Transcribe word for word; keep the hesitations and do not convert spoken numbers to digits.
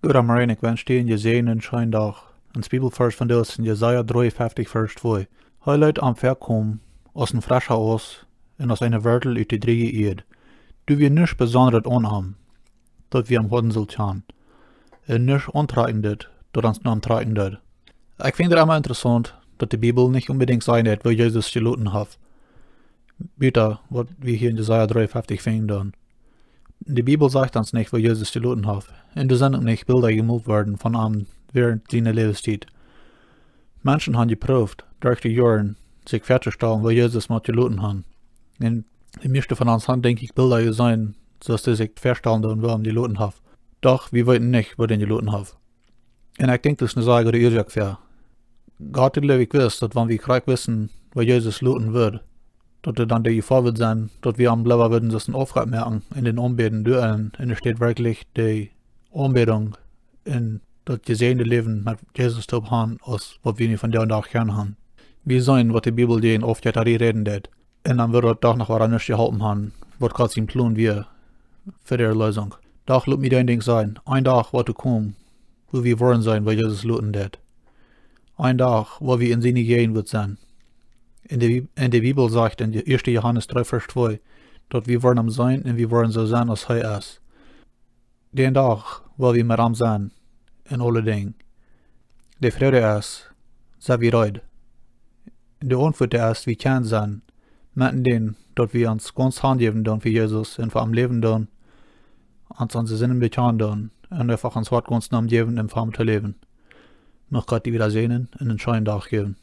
Goodemorjen, ekj wensch die een jesäajenden scheenen Dach. Ons Bibelvarsch vondoag es en Jesaja dreeunfeftich, Varsch twee. Hee leet am väakomen aus een frescha Aust un aus eene Wurtel ut de drieeje Ieed. Doa wia nuscht besondret aun am, daut wie am hauden sullen kjanen. Un nuscht auntrakjendet, daut ons no am trakjen deed. Ekj finj daut emma interessaunt, daut de Bibel nich onbedinjt sajen deit, woo Jesus jeloten haft. Buta waut wie hia en Jesaja dreeunfeftich finjen doonen. De Bibel sajcht ons nich, woo Jesus jeloten haft. Un doa sent uk nich Bilda jemolt worden von am wäarent siene Läwenstiet. Menschen haben jeprooft, derch de Joaren, sikj väatostalen, woo Jesus mott jeloten haben. Un de mieeschte von ons haben, denkj ekj, Bilda jeseenen, soo aus see sikj väastalen doonen, woo am jeloten haft. Doch wie weeten nich, woo dän jeloten haft. Un ekj denkj, daut es eene sea goode Uasoak fa. Gott, jleew ekj, wist, daut wan wie krakjt wisten, woo Jesus loten wudd, daut doa dan de Jefoa wudd sennen, daut wie am leewa wudden soo een Opfa moaken un dän aunbäden doa, un doa steit werkjlich de Aunbädunk un daut jesäajende Läwen met Jesus toop haben, aus waut wie nu vondoag dän Dach gonen haben. Wie seenen, waut de Bibel jäajen Aufjettarie räden deit. Un dan wudd daut doch noch waut aundasch jeholpen haben, waut Gott sien Plon wia fa de Erleesunk. Doch lot mie een Dinkj sajen, een Dach woat doa komen, wua wie woaren seenen, woo Jesus loten deit. Een Dach, wua wie en siene Jäajenwoat sennen. En de Bi-, en de Bibel sajcht en ieeschte Johanes dree, Varsch twee, daut wie woaren am seenen un wie woaren soo sennen, aus hee es. Dän Dach, wua wie met am sennen en aule Dinja. De Froag es, sent wie reed? De Auntwuat es, wie kjennen sennen, met dän, daut wie ons gaunz hanjäwen doonen fa Jesus un fa am läwen doonen, ons onse Sinden bekjanen doonen un eefach ons Hoat gaunz no am jäwen un fa am to läwen. Mucht Gott die wada säajnen un een scheenen Dach jäwen.